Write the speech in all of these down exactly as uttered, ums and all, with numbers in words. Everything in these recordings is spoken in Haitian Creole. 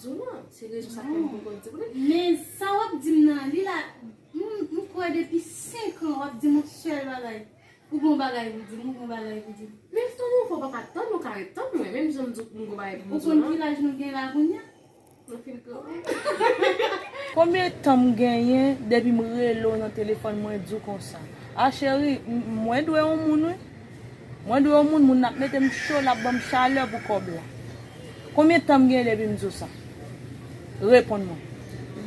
Di w non, se rezon sa k fè m poko di w li. Men sa w ap di m nan, li la, m, m kwè depi senk an w ap di m yon sèl bagay. Ou gon bagay pou di m, ou gon bagay pou di m. Men tann yon fwa w pa ka tann, ou ka ret tann mwen, menm jan m di w m gon bagay pou m di w lan. Ou konn ki laj nou gen la kounye a? Nou fin granmoun. Konbyen tan m genyen depi m rele w nan telefòn mwen di w konsa? A cheri, m, mwen dwe yon moun wi. Mwen dwe yon moun, moun n ap mete m cho, l ap ban m chalè pou kòb la. Konbyen tan m gen depi m di w sa? Reponn mwen.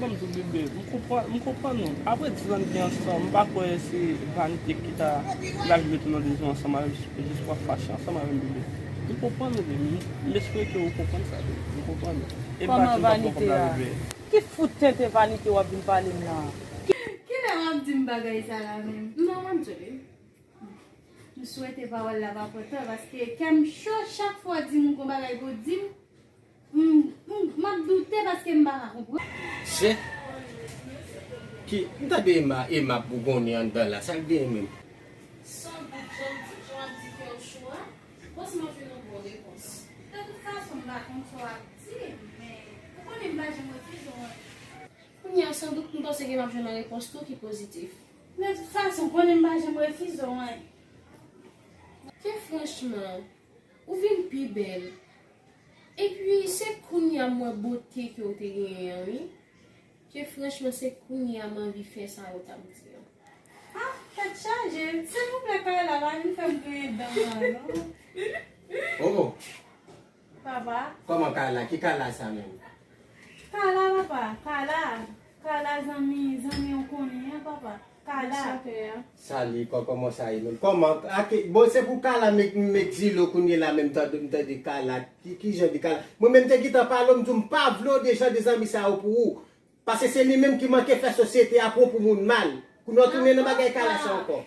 Ban m di w bebe, m konprann, m konprann ou. Apre diz an n gen ansanm, m pa kwè se vanite ki ta, ki ta jwe tou nan diz an ansanm avè m, jis, jis pou w ap fache ansanm avè m bebe. M konprann ou bebe, m, m espere ke ou konprann sa bebe, m konprann ou. E m pa di m p ap ban kòb la bebe. Ki fout tenten vanite w ap vin pale m la? Kilè w ap di m bagay sa la menm? Non, mwen m di w li. M swete pawòl la pa pran tan, paske kè m cho chak fwa w di m ou gon bagay pou w di m, m, m, m ap doute paske m pa ka konprann. Se ki, m tande Emma, Emma ap bougonnen anndan la, sa l genyen menm? San dout, jan w di, jan w ap di kè w cho a, m panse m ap jwenn yon bon repons. De tout fason, m pa konn sa w ap di, men ou konnen m pa janm refize w anyen. Kounye a, san dout, m panse ke m ap jwenn yon repons tou ki pozitif. De tout fason, konnen m pa janm refize w anyen. Ke franchman, ou vin pi bèl. Epi, se kounye a m wè bote ke w te genyen an, wi. Ke franchman, se kounye a m anvi fè sa ou t ap di an. Ah, tèt chaje. Silvouplè, Kayla, pa vin fè m griyen dan m nan, non. Oh, oh. Papa. Kòman Kayla? Ki Kayla sa menm? Kayla, papa. Kayla. Kayla, zanmi, zanmi w konnen an, papa. Kayla. Bonswa, pè a. Sali, kò-, kòman sa ye menm? Kòman? Ake, bon, se pou Kayla m, m egzile w kounye la menm tande, m tande Kayla. Ki, ki jan de Kayla? Mwen menm te gentan pale w, m di w m pa vle w de jan de zanmi sa yo pou ou. Paske se li menm ki manke fè sosyete a pran pou moun mal. Kounye a w tounen nan bagay Kayla sa ankò.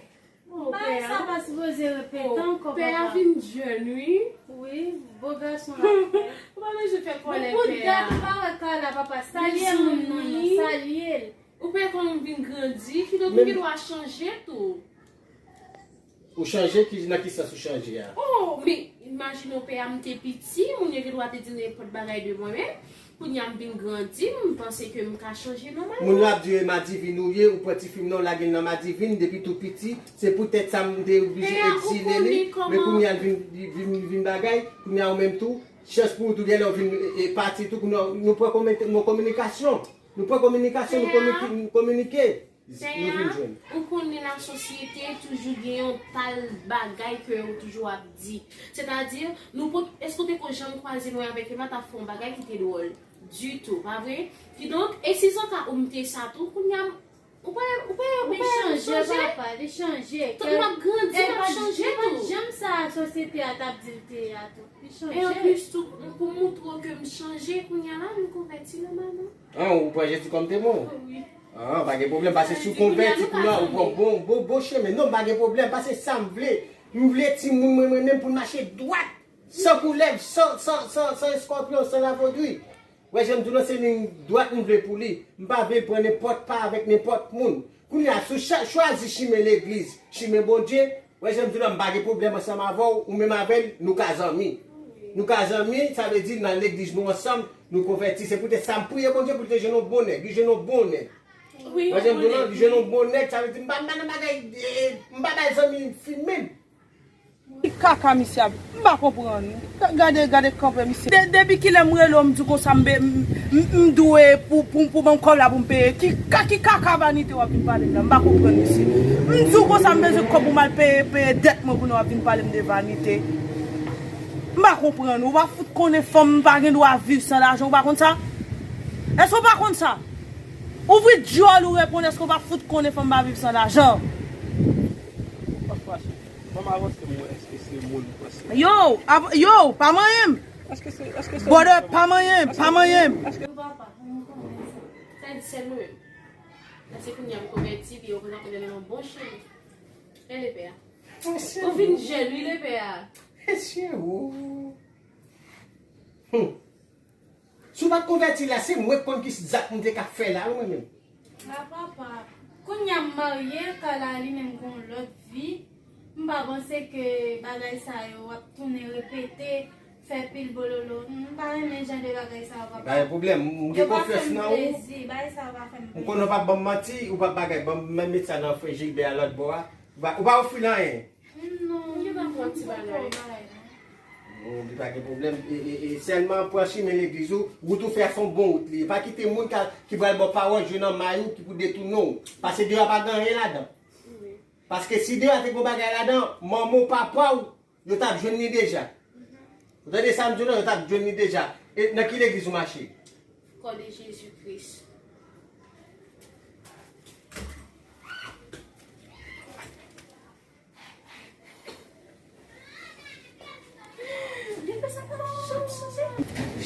Oh, pè a. Bagay sa pa sipoze repete ankò, papa. Pè a vin jèn, wi. Wi, bo gason l ap fè. Ou pa bezwen fè kòlè pè a. Bon, pou dat ou pa wè Kayla, papa. Salye moun nan, non, salye l. Ou pè kòman m vin grandi, kidonk m gen dwa chanje tou. Ou chanje? Ki, nan ki sans ou chanje a? Oh, men, imajine w pè a, m te piti, moun yo gen dwa te di nenpòt bagay de mwen, men kounye a m vin grandi, m panse ke m ka chanje nòmalman. Moun yo ap di yo e madivin ou ye, ou pran tifi m nan, w lage l nan madivin, depi tou piti, se poutèt sa m te oblije egzile li, men kounye a l vin, li vin, vin bagay, kounye a ou menm tou, chans pou ou tou, genlè w vin, e, e, pati tou, kounye a nou pran komi-, nou kominikasyon, nou pran kominikasyon, nou kominike, nou kominike. Pè a, ou konnen lasosyete toujou gen yon tal bagay ke yo toujou ap di. Sètadi, nou pot, èske w te ko janm kwaze mwen avèk Emma t ap fè yon bagay ki te dwòl? Ditou, pa vre? Kidonk, e si zan ka ou m te sa tou, kounye a, ou pa, ou pa, ou pa chanje, papa, li chanje. Tout m ap grandi, m ap chanje tou. E pa janm sa sosyete a t ap di l te ye a tou. Li chanje. E anplis tou, pou m moutre w ke m chanje, kounye a la, m konvèti nòmalman. An, ou pran Jezi kòm temwen w? Wi. An, pa gen pwoblèm, paske si w konvèti kounye a, ou pran bon, bon, bon chemen. Non, pa gen pwoblèm, paske sa m vle. M vle timoun mwen, mwen menm pou n mache dwat, san koulèv, san, san, san, san eskòpyon, san lavodri. Wè, jan m di w lan, se liy dwat m vle pou li. M pa vle l pran nenpòt pa avèk nenpòt moun. Kounye a, si w cha-, chwazi chimen legliz, chimen Bondye, wè, jan m di w lan, m pa gen pwoblèm ansanm avè w, ou menm avè l, nou ka zanmi. Nou ka zanmi, sa vle di n al legliz nou ansanm, nou konvèti. Se poutèt sa m priye Bondye pou l te jwenn yon bon nèg. Li jwenn yon bon nèg. Wè, jan m di w lan, li jwenn yon bon nèg, sa vle di m pa, m pa nan bagay, eh, m pa bay zanmi fi menm. Ki kaka misye ap, m pa konprann. Ga-, gade, gade kanpe misye. De-, depi kilè m rele w, m di w konsa m be-, m, m, m dwe pou, pou, pou ban m kòb la pou m peye. Ki ka-, ki kaka vanite w ap vin pale m la? M pa konprann misye. M di w konsa m bezwen kòb pou m al peye, peye dèt mwen kounye a w ap vin pale m de vanite. M pa konprann. Ou pa fout konnen fanm pa gen dwa viv san lajan, ou pa konn sa? Èske w pa konn sa? Ouvri djòl ou reponn, èske w pa fout konnen fanm pa viv san lajan? Mwen avanse m wè èske se moun ou panse. Yo, av-, yo, pa manyen m. Èske se, èske se brother, pa manyen m, pa manyen m. Èske papa, mwen konnen sa. Sa di sèl mwen menm. Paske kounye a m konvèti, epi yo konn ap mennen m nan bon chemen. E lepè a. Ou vin jèn, wi, lepè a. Mesye, o. Hmm. Si w pa t konvèti la, se mwen k konn ki zak m te ka fè la, wi, mwen menm. A papa, kounye a m marye, Kayla li menm gon lòt vi. M pa panse ke bagay sa yo ap tounen repete. Fè pil bololo. M pa renmen jan de bagay sa yo, papa. Pa gen pwoblèm, m gen konfyans nan ou. Yo pa fè m plezi, bagay sa yo pa fè m plezi. M konnen w p ap ban m manti, ou p ap bagay, ban m met sa nan frijidè a lòt bò a. Ou pa, ou pa ofri l anyen. Non, m gen tan pran ti bagay. Non, li pa gen pwoblèm. E, e, e, sèlman pran chimen legliz ou, wout ou fè a se yon bon wout li ye. Pa kite moun ka, ki pral ba w pawòl jwe nan may ou, ki pou detounen w. Paske deyò a pa gen anyen ladan. Paske si deyò a te gen yon bagay ladan, manman w, papa w, yo t ap jwenn li deja. Ou tande sa m di w la, yo t ap jwenn li deja. E nan ki legliz ou mache? Kò de Jezi Kris.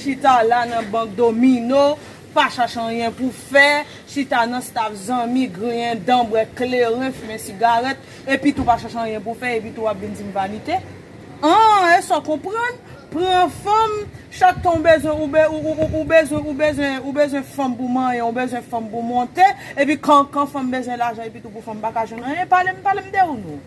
Chita la nan bank domino, pa chache anyen pou fè, chita nan staff zanmi, griyen dan, bwè kleren, fimen sigarèt, epi tou pa chache anyen pou fè, epi tou w ap vin di m vanite. An, e sa w konprann? Pran fanm, chak tan w bezwen, ou be-, ou, ou, ou, ou bezwen, ou bezwen, ou bezwen fanm pou manyen, ou bezwen fanm pou monte, epi kan, kan fanm bezwen lajan, epi tou pou fanm pa ka jwenn anyen, pale m, pale m de ou non.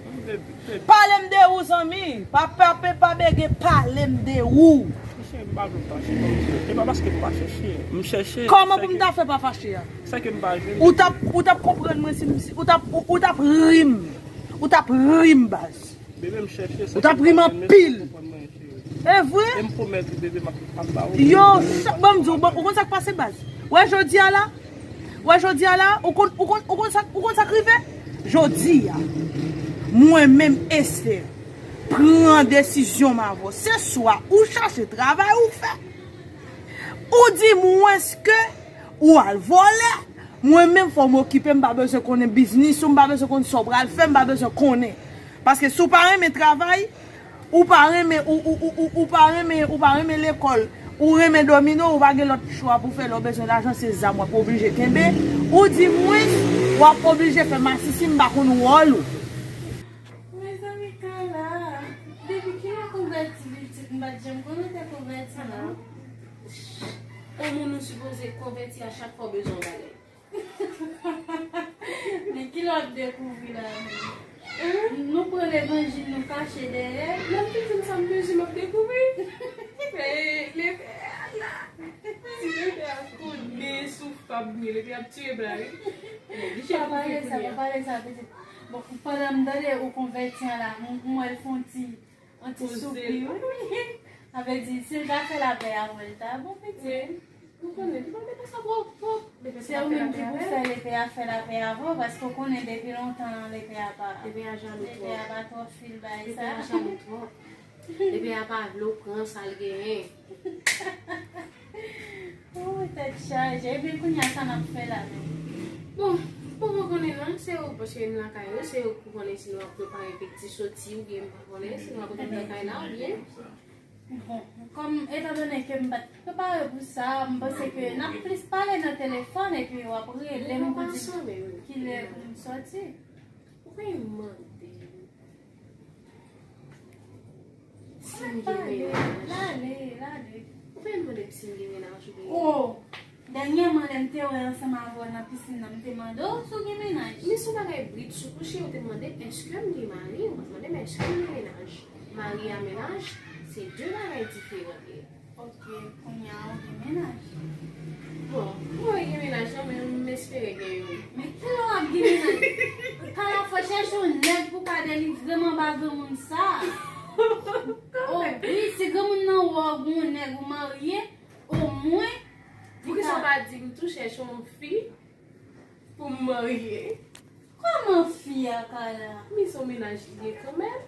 Pale m de ou, zanmi. Pa, pa, pa, pa bege, pale m de ou. Monchè, m pa vle fache, monchè. E pa paske m pa chèche. M chèche. Kòman pou m ta fè pa fache a? Sa ke m pa jwenn. Ou t ap, ou t ap konprann mwen si m, si, ou t ap, ou, ou t ap ri m. Ou t ap ri m, baz. Bebe, m chèche. Ou t ap ri m anpil. E vre? E m pwomèt ou, bebe, m ap, m ap ba ou. Yo, sa, ban m di w, bon, ou konn sa k pase, baz? Wè, jodi a la, Wè, jodi a la, ou konn, ou konn, ou konn sa, ou konn sa k rive? Jodi a, mwen menm, Esther, pran desizyon m avè w. Se swa ou chache travay ou fè, ou di mwens ke ou al vòlè, mwen menm fò m okipe, m pa bezwen konnen biznis ou, m pa bezwen konn sa w pral fè, m pa bezwen konnen. Paske si w pa renmen travay, ou pa renmen, ou, ou, ou, ou, ou pa renmen, ou pa renmen lekòl, ou renmen domino, ou pa gen lòt chwa pou fè lè w bezwen lajan, se zam w ap oblije kenbe. Ou di mwens, w ap oblije fè masisi, m pa konn wòl ou. Mezanmi, Carla, depi kilè w konvèti pitit? M pa t janm konnen w te konvèti, non. Yon moun ou sipoze konvèti a chak fwa w bezwen yon bagay. Men ki lè w ap dekouvri la menm? Nou pran levanjil, nou kache dèyè. Lè m fin jwenn sa m bezwen, m ap dekouvri. Fè lepè a la. Ti lepè a konnen sou fab wi, lepè ap tiye bla wi. Pa pale sa, pa pale sa, pitit. Bon, pandan m tande ou konvèti an la, m, m wè l fè yon ti Yon ti soupir, wi. Sa vle di, si l ta fè lapè avè w, l ta bon, pitit. Wi. Ou konnen, li pa mete sa twò, twò. Se ou menm ki pou fè lepè a fè lapè avè w, paske w konnen depi lontan, lepè a pa, lepè a twò fil bay sa. Lepè a jalou twò. Lepè a pa vle w pran sa l genyen. Ooh, tèt chaje. Ebyen, kounye a, sa n ap fè la menm? Bon, m poko konnen non, se ou, paske n lakay nou, se ou ki konnen si nou ap prepare kèk ti soti oubyen m pa konnen si nou ap rete nan kay la oubyen. Bon, kòm, etandone ke m pa t prepare pou sa, m panse ke n ap plis pale nan telefòn epi w ap rele m pou di m kilè pou m soti. Ou pa mande m. Si m gen mennaj. Lale, lale. Ou pa mande m si m gen mennaj oubyen. Oh! Dènyèman, lè m te wè ansanm avè w nan pisin nan, m te mande w si w gen mennaj. Men se yon bagay brit sou kouche, ou te mande m èske m gen mari, ou pa t mande m èske m gen mennaj. Mari a mennaj, se de bagay diferan li ye. Ok, kounye a ou gen mennaj? Bon, mwen gen mennaj lan, men m espere gen youn. Men kilè w ap gen mennaj? Kala fò chèche yon nèg pou ka delivre m anba granmoun sa. Oh wi, si granmoun nan wè w gen yon nèg ou marye, omwen. Poukisa w pa di m tou chèche yon fi pou m marye? Kòman fi a, Kala? Men se yon mennaj li ye kanmenm.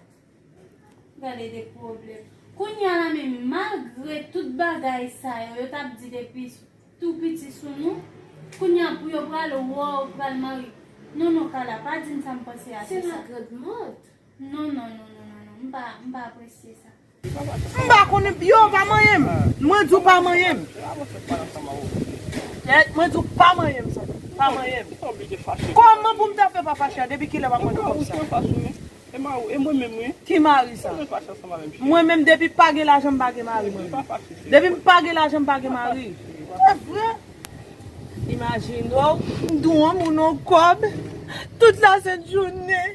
Gade de pwoblèm. Kounye a la menm, malgre tout bagay sa yo, yo t ap di depi tou piti sou nou, kounye a pou yo pral wè w pral marye. Non, non, Kala, pa di m sa m panse a, se sa. Se la grande mode. Non, non, non, non, non, non, m pa, m pa apresye sa. M pa konnen, yo, pa manyen m. Mwen di w pa manyen m. Mwen di w pa manyen m, sa. Pa manyen m. Kòman pou m ta fè pa fache a? Depi kilè w ap mande kòb sa? E mari w, e mwen menm wi. Ki mari sa? Mwen menm depi m pa gen lajan m pa gen mari mwen menm. Depi m pa gen lajan m pa gen mari. Se vre. Imajine w, m dwe yon moun yon kòb tout lasent jounen.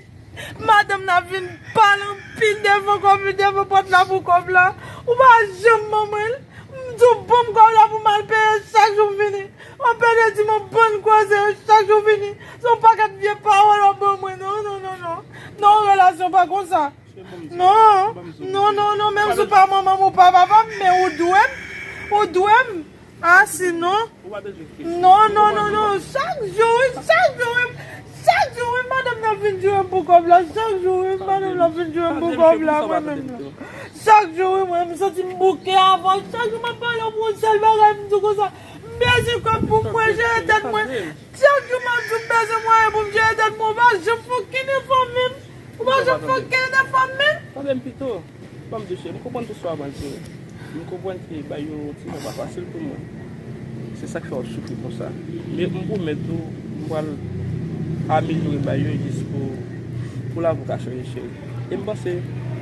Madanm nan ap vin pale anpil devan kòb, devan pòt la pou kòb la. Ou pa janm ban mwen l. M di w ban m kòb la pou m al peye chak jou m vini. Anpè de di m yon bann koze chak jou vini. Se yon pakèt vye pawòl w ap ban mwen. Non, non, non, non. Non, relasyon pa konsa. Non, non, non, non, menm si w pa manman m, ou pa papa m, men ou dwe m. Ou dwe m. Ah, sinon. Non, non, non, non. Chak jou, wi, chak jou, wi. Chak jou, wi, madanm nan vin jwe m pou kòb la. Chak jou, wi, madanm nan vin jwe m pou kòb la, mwen menm nan. Chak jou, wi, mwen, m santi m bouke avan. Chak jou m ap pale w pou yon sèl bagay, m di w konsa. M bezwen kòb pou mwen jere tèt mwen. Chak jou m ap di w m bezwen mwayen pou m jere tèt mwen. Ou pa janm fè okenn efò menm. Ou pa janm fè okenn efò menm. Tande m pito. Ban m di w, cheri, m konprann tout sa w ap ann di. M konprann ke bay yo ti jan pa fasil pou mwen. Se sa k fè w ap soufri konsa. Men m pwomèt ou, m pral amelyore bay yo jis pou, pou lavi w ka chanje, cheri. E m panse,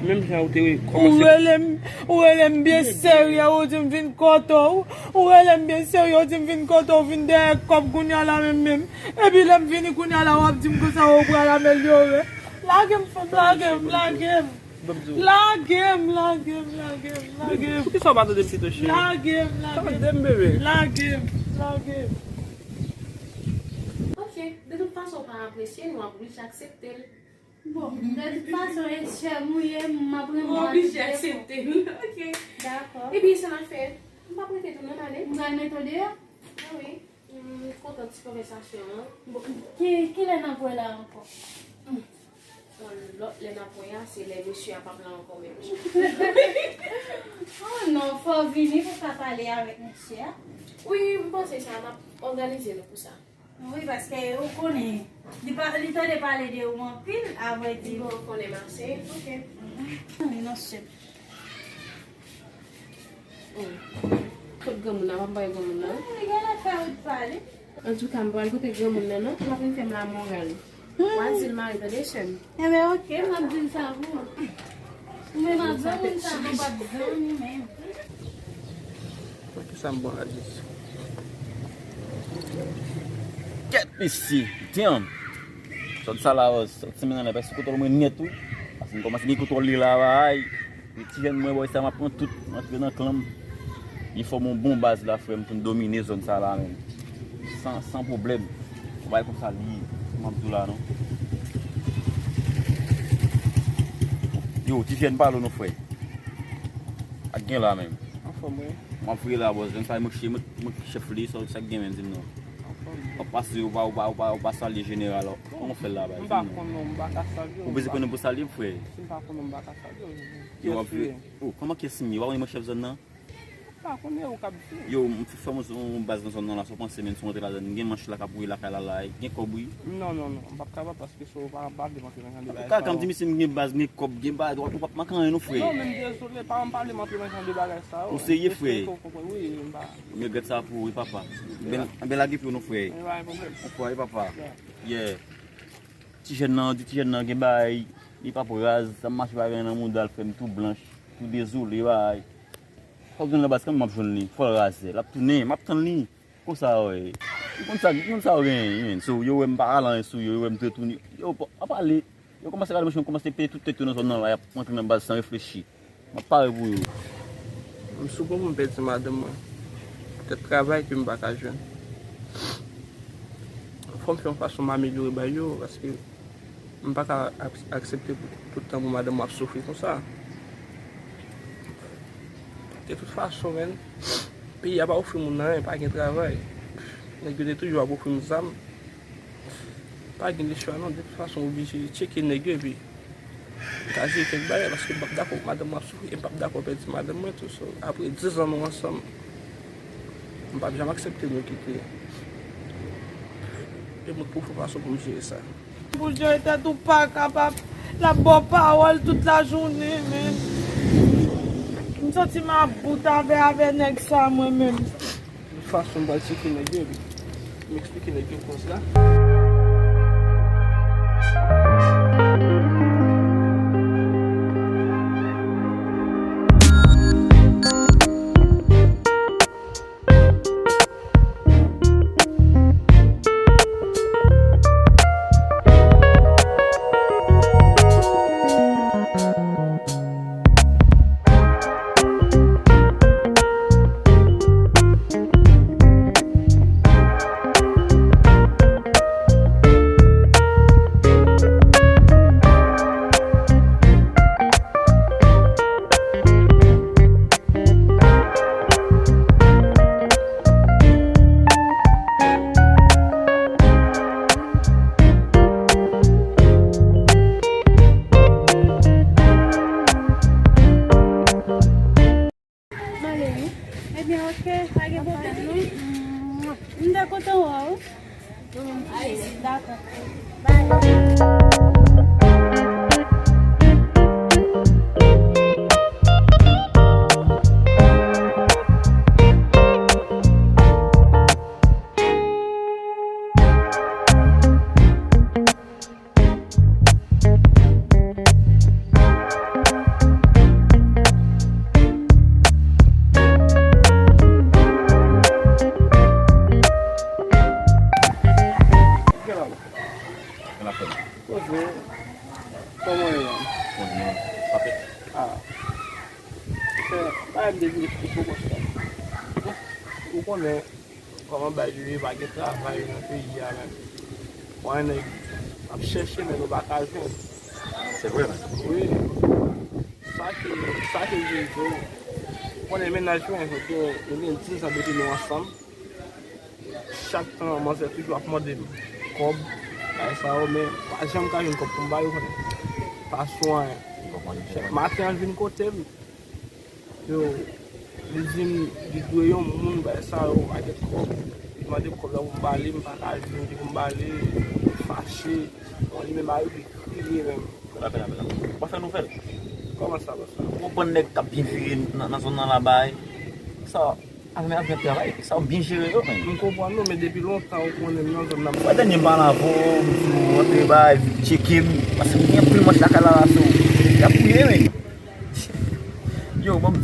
menm jan ou te kòmanse. Ou rele m, ou rele m byen serye, ou di m vin kote w. Ou rele m byen serye, ou di m vin kote w, vin dèyè kòb kounye a la menm menm. Epi lè m vini kounye a la, w ap di m konsa ou pral amelyore. Lage m, fanm, lage m, lage m. Lage m, lage m, lage m, lage m. Poukisa w pa tande m pito, cheri? Lage m, lage m. Tande m, bebe. Lage m, lage m. Ok, de tout fason, w pa apresye l, w oblije aksepte l. Bon, de tout fason, e chè m ou ye, m ap renmen w. Ou oblije aksepte l. Ok. Dakò. Epi, sa n ap fè? M p ap rete tou non, m ale. M pral mete w deyò? Ah wi. M kontan ti konvèsasyon an. Bon, ki, kilè n ap wè la ankò? Bon, lòt lè n ap wè a, se lè mesye a p ap la ankò menm jan. Oh non, fò w vini pou w ka pale avèk mesye a. Wi, m panse sa, n ap òganize nou pou sa. Wi, paske ou konnen, li pa, li tande pale de ou anpil, avrèdi. Bon, ou konnen m ase. Ok. Li nan sèt. Oh. Kot granmoun nan, pa m bay granmoun nan. Li genlè fè ou pale. Antouka, m pral kote granmoun nan, non, pou l ap vin fè m lamoral. W a di l mare, tande, chè m. Enben, ok, m ap di l sa pou ou. Ou menm ak granmoun sa, nou p ap zanmi menm. Nan kisa m bon la, Jezi? Kèt, mesye, damn! Sòt sa la, sòt semenn nan, pèsonn kontwòl mwen nèt, wi. Paske m kòmanse gen kontwòl li la, bay. Ti jèn mwen, bò sa, m ap pran tout, m antre nan klan m. Li fò m yon bon baz la, frè m, pou n domine zòn sa la, menm. San, san pwoblèm. Yon bagay konsa li ye, m ap di w la, non. Yo, ti jèn pale w non, frè. Ak gen la, menm. Anfòm, wi. M ap voye la, bòs. Jèn sa, mwen ki, mwen, mwen ki chèf li, sa, sa k gen menm, di m non. Anfòm. W ap pase, ou pa, ou pa, ou pa, ou pa salye jeneral, kòman w fè la, bay? M pa konn non, m pa ka salye w. Ou bezwen konnen pou salye m, frè. Si m pa konn non, m pa ka salye w. Yo, w ap voye. Oh, kòman kiyès m ye? W ap mwen chèf zòn nan? Pa konnen ou k ap di. Yo, m fè m yon baz nan zòn nan la, sa w panse, menm si w rantre ladan, gen manch la k ap woule lakay la, la, gen kòb, wi. Non, non, non, m p ap kapab paske se w pa, pa vle m antre nan jan de bagay sa yo. Kaka, m di misye m gen baz, gen kòb, gen bagay, ou p ap manke anyen non, frè. Non, men m dezole, pa m pa vle m antre nan jan de bagay sa yo. Ou serye, frè? Wi, m pa. M regrèt sa pou ou, wi, papa. Bèl, bèl lage pye w non, frè. Wi, pa gen pwoblèm. Ou fò, wi, papa. Yeah. Ti jèn nan, di ti jèn nan gen bagay, li p ap raz, sa m mache pa gen nan mouda l, frè m tou blanch, tou dezole, bay. Fòk jwenn nan baz kanmenm m ap jwenn li. Fò l razè. L ap tounen. M ap tann li. Konsa, wi. Ou konn sa, ou konn sa w genyen, menn. So, yo wè m pa al anyen sou yo, yo wè m trèt ou ni. Yo, pa, pa pale. Yo kòmanse gade mwen, yo kòmanse peye tout tèt yo nan zòn nan la, y ap rantre nan baz san reflechi. M ap pare pou yo. M sou pwen pou m pèdi madanm mwen. Poutèt travay ke m pa ka jwenn. Fò m fè yon fason m amelyore bay yo, paske m pa ka ak-, aksepte pou tout tan pou madanm mwen ap soufri konsa. De tout fason, menn, peyi a pa ofri moun anyen, pa gen travay. Nèg yo te toujou ap ofri m zam. Pa gen lechwa non, de tout fason, oblije tcheke nèg yo epi m ka jere kèk bagay, paske m p ap dakò madanm mwen ap soufri, e m p ap dakò pèdi madanm mwen tou. So, apre diz an nou ansanm, m p ap janm aksepte nou kite. E mwen k pou fè fason pou m jere sa. Pou jere tèt ou pa kapab, l ap ba w pawòl tout lajounen, men m santi m ap bout avè, avè nèg sa mwen menm. De tout fason, m pral tcheke nèg yo, epi m eksplike nèg yo koz la. Kontan wè w. Dakò. Poze. Kòman w ye, man? Bon, non. Papi. Ah. Fè, pa m depi ou poko fè. Ou konnen kòman bagay yo ye, pa gen travay nan peyi a menm. Bon, nèg ap chèche, men nou pa ka jwenn. Se vre, men. Wi. Sa ke, sa ke m vle di w, ou konnen mennaj mwen, nou gen, nou gen diz an depi nou ansanm. Chak tan, manzè toujou ap mande m kòb, bagay sa yo, men m pa janm ka jwenn kòb pou m ba yo, konnen. Pa sou anyen. Chak maten, l vin kote m. Yo, li di m, li dwe yon moun, bagay sa yo, pa gen kòb. Li mande m kòb la pou m ba li, m pa ka jwenn li pou m ba li, li fache. Bon, li menm mari li kriye menm. Rapèl, rapèl, rapèl. W ap fè nouvèl. Kòman sa, bòs la? Ou konprann nèg k ap byen vire nan, nan zòn nan la bay. Sa, avè, avè travay, sa w byen jere yo, men. M konprann nou, men depi lontan ou konnen m nan zòn nan. Fwa dènye m pale avè w, m di w antre bay, vin tcheke m. Paske m gen anpil mach lakay la, la, sou. Y